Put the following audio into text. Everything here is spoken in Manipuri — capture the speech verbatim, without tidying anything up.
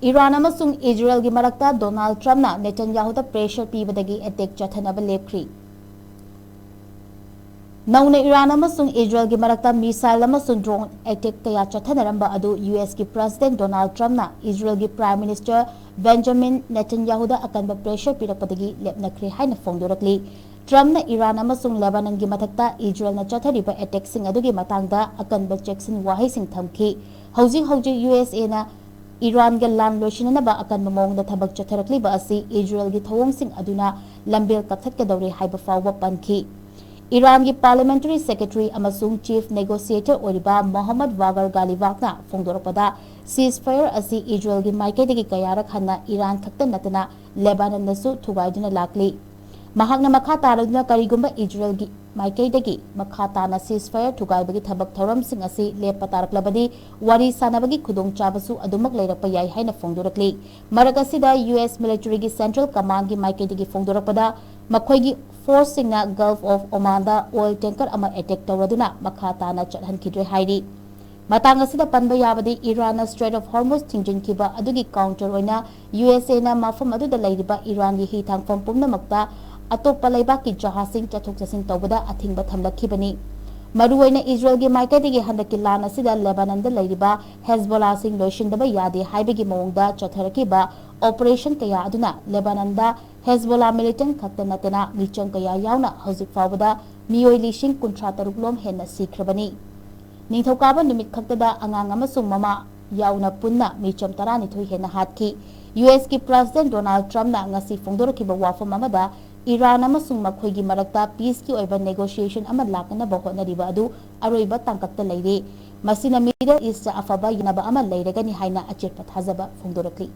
ꯏꯔꯥꯟ ꯑꯃꯁꯨꯡ ꯏꯖꯔꯦꯜꯒꯤ ꯃꯔꯛꯇ ꯗꯣꯅꯥꯜꯗ ꯇ꯭ꯔꯝꯞꯅ ꯅꯦꯇꯟꯌꯥꯍꯨꯗ pressure ꯄꯤꯕꯗꯒꯤ attack ꯆꯠꯊꯅꯕ ꯂꯦꯞꯈ꯭ꯔꯤ꯫ ꯅꯧꯅ ꯏꯔꯥꯟ ꯑꯃꯁꯨꯡ ꯏꯖꯔꯦꯜꯒꯤ ꯃꯔꯛꯇ missile ꯑꯃꯁꯨꯡ drone attack ꯀꯌꯥ ꯆꯠꯊꯅꯔꯝꯕ ꯑꯗꯨ ꯌꯨ ꯑꯦꯁꯀꯤ President ꯗꯣꯅꯥꯜꯗ ꯇ꯭ꯔꯝꯞꯅ ꯏꯖꯔꯦꯜꯒꯤ Prime Minister ꯕꯦꯟꯖꯥꯃꯤꯟ ꯅꯦꯇꯟꯌꯥꯍꯨꯗ ꯑꯀꯟꯕ pressure ꯄꯤꯔꯛꯄꯗꯒꯤ ꯂꯦꯞꯅꯈ꯭ꯔꯦ ꯍꯥꯏꯅ ꯐꯣꯡꯗꯣꯔꯛꯂꯤ꯫ ꯇ꯭ꯔꯝꯞꯅ ꯏꯔꯥꯟ ꯑꯃꯁꯨꯡ ꯂꯦꯕꯥꯅꯟꯒꯤ ꯃꯊꯛꯇ ꯏꯖꯔꯦꯜꯅ ꯆꯠꯊꯔꯤꯕ attackꯁꯤꯡ ꯑꯗꯨꯒꯤ ꯃꯇꯥꯡꯗ ꯑꯀꯟꯕ ꯆꯦꯛꯁꯤꯟ ꯋꯥꯍꯩꯁꯤꯡ ꯊꯝꯈꯤ꯫ ꯍꯧꯖꯤꯛ ꯍꯧꯖꯤꯛ ꯌꯨ ꯑꯦꯁ ꯑꯦꯅ ꯏꯔꯥꯟꯒ ꯂꯥꯟ ꯂꯣꯏꯁꯤꯟꯅꯅꯕ ꯑꯀꯟꯕ ꯃꯑꯣꯡꯗ ꯊꯕꯛ ꯆꯠꯊꯔꯛꯂꯤꯕ ꯑꯁꯤ ꯏꯖꯔꯦꯜꯒꯤ ꯊꯧꯑꯣꯡꯁꯤꯡ ꯑꯗꯨꯅ ꯂꯝꯕꯦꯜ ꯀꯛꯊꯠꯀꯗꯧꯔꯦ ꯍꯥꯏꯕ ꯐꯥꯎꯕ ꯄꯟꯈꯤ꯫ ꯏꯔꯥꯟꯒꯤ Parliamentary Secretary ꯑꯃꯁꯨꯡ Chief Negotiator ꯑꯣꯏꯔꯤꯕ ꯃꯣꯍꯝꯃꯗ ꯕꯥꯒꯔ ꯒꯥꯂꯤꯕꯥꯐꯅ ꯐꯣꯡꯗꯣꯔꯛꯄꯗ, ceasefire ꯑꯁꯤ ꯏꯖꯔꯦꯜꯒꯤ ꯃꯥꯏꯀꯩꯗꯒꯤ ꯀꯌꯥꯔꯛ ꯍꯟꯅ ꯏꯔꯥꯟ ꯈꯛꯇ ꯅꯠꯇꯅ ꯂꯦꯕꯥꯅꯟꯗꯁꯨ ꯊꯨꯒꯥꯏꯗꯨꯅ ꯂꯥꯛꯂꯤ꯫ ꯃꯍꯥꯛꯅ ꯃꯈꯥ ꯇꯥꯔꯗꯨꯅ ꯀꯔꯤꯒꯨꯝꯕ ꯏꯖꯔꯦꯜꯒꯤ ꯃꯥꯏꯀꯩꯗꯒꯤ ꯃꯈꯥ ꯇꯥꯅ ceasefire ꯊꯨꯒꯥꯏꯕꯒꯤ ꯊꯕꯛ ꯊꯧꯔꯝꯁꯤꯡ ꯑꯁꯤ ꯂꯦꯞꯄ ꯇꯥꯔꯛꯂꯕꯗꯤ ꯋꯥꯔꯤ ꯁꯥꯅꯕꯒꯤ ꯈꯨꯗꯣꯡꯆꯥꯕꯁꯨ ꯑꯗꯨꯃꯛ ꯂꯩꯔꯛꯄ ꯌꯥꯏ ꯍꯥꯏꯅ ꯐꯣꯡꯗꯣꯔꯛꯂꯤ꯫ ꯃꯔꯛ ꯑꯁꯤꯗ ꯌꯨ ꯑꯦꯁ militaryꯒꯤ Central Commandꯒꯤ ꯃꯥꯏꯀꯩꯗꯒꯤ ꯐꯣꯡꯗꯣꯔꯛꯄꯗ ꯃꯈꯣꯏꯒꯤ forceꯁꯤꯡꯅ Gulf of Omanꯗ oil tanker ꯑꯃ attack ꯇꯧꯔꯗꯨꯅ ꯃꯈꯥ ꯇꯥꯅ ꯆꯠꯍꯟꯈꯤꯗ꯭ꯔꯦ ꯍꯥꯏꯔꯤ꯫ ꯃꯇꯥꯡ ꯑꯁꯤꯗ ꯄꯟꯕ ꯌꯥꯕꯗꯤ ꯏꯔꯥꯟꯅ Strait of Hormuz ꯊꯤꯡꯖꯤꯟꯈꯤꯕ ꯑꯗꯨꯒꯤ counter ꯑꯣꯏꯅ ꯌꯨ ꯑꯦꯁ ꯑꯦꯅ ꯃꯐꯝ ꯑꯗꯨꯗ ꯂꯩꯔꯤꯕ ꯏꯔꯥꯟꯒꯤ ꯍꯤ ꯊꯥꯡꯐꯝ ꯄꯨꯝꯅꯃꯛꯇ ꯑꯇꯣꯞꯄ ꯂꯩꯕꯥꯛꯀꯤ ꯖꯍꯥꯖꯁꯤꯡ ꯆꯠꯊꯣꯛ ꯆꯠꯁꯤꯟ ꯇꯧꯕꯗ ꯑꯊꯤꯡꯕ ꯊꯝꯂꯛꯈꯤꯕꯅꯤ꯫ ꯃꯔꯨꯑꯣꯏꯅ ꯏꯖꯔꯦꯜꯒꯤ ꯃꯥꯏꯀꯩꯗꯒꯤ ꯍꯟꯗꯛꯀꯤ ꯂꯥꯟ ꯑꯁꯤꯗ ꯂꯦꯕꯥꯅꯟꯗ ꯂꯩꯔꯤꯕ ꯍꯦꯖꯕꯣꯂꯥꯁꯤꯡ ꯂꯣꯏꯁꯤꯟꯗꯕ ꯌꯥꯗꯦ ꯍꯥꯏꯕꯒꯤ ꯃꯑꯣꯡꯗ ꯆꯠꯊꯔꯛꯈꯤꯕ operation ꯀꯌꯥ ꯑꯗꯨꯅ ꯂꯦꯕꯥꯅꯟꯗ ꯍꯦꯖꯕꯣꯂꯥ militant ꯈꯛꯇ ꯅꯠꯇꯅ ꯃꯤꯆꯝ ꯀꯌꯥ ꯌꯥꯎꯅ ꯍꯧꯖꯤꯛ ꯐꯥꯎꯕꯗ ꯃꯤꯑꯣꯏ ꯂꯤꯁꯤꯡ ꯀꯨꯟꯊ꯭ꯔꯥ ꯇꯔꯨꯛ ꯂꯣꯝ ꯍꯦꯟꯅ ꯁꯤꯈ꯭ꯔꯕꯅꯤ꯫ ꯅꯤꯡꯊꯧꯀꯥꯕ ꯅꯨꯃꯤꯠ ꯈꯛꯇꯗ ꯑꯉꯥꯡ ꯑꯃꯁꯨꯡ ꯃꯃꯥ ꯌꯥꯎꯅ ꯄꯨꯟꯅ ꯃꯤꯆꯝ ꯇꯔꯥꯅꯤꯊꯣꯏ ꯍꯦꯟꯅ ꯍꯥꯠꯈꯤ꯫ ꯌꯨ ꯑꯦꯁꯀꯤ President ꯗꯣꯅꯥꯜꯗ ꯇ꯭ꯔꯝꯞꯅ ꯉꯁꯤ ꯐꯣꯡꯗꯣꯔꯛꯈꯤꯕ ꯋꯥꯐꯝ ꯑꯃꯗ ꯏꯔꯥꯟ ꯑꯃꯁꯨꯡ ꯃꯈꯣꯏꯒꯤ ꯃꯔꯛꯇ peaceꯀꯤ ꯑꯣꯏꯕ negotiation ꯑꯃ ꯂꯥꯛꯅꯅꯕ ꯍꯣꯠꯅꯔꯤꯕ ꯑꯗꯨ ꯑꯔꯣꯏꯕ ꯇꯥꯡꯀꯛꯇ ꯂꯩꯔꯦ꯫ ꯃꯁꯤꯅ Middle Eastꯇ ꯑꯐꯕ ꯌꯥꯅꯕ ꯑꯃ ꯂꯩꯔꯒꯅꯤ ꯍꯥꯏꯅ ꯑꯆꯦꯠꯄ ꯊꯥꯖꯕ ꯐꯣꯡꯗꯣꯔꯛꯂꯤ꯫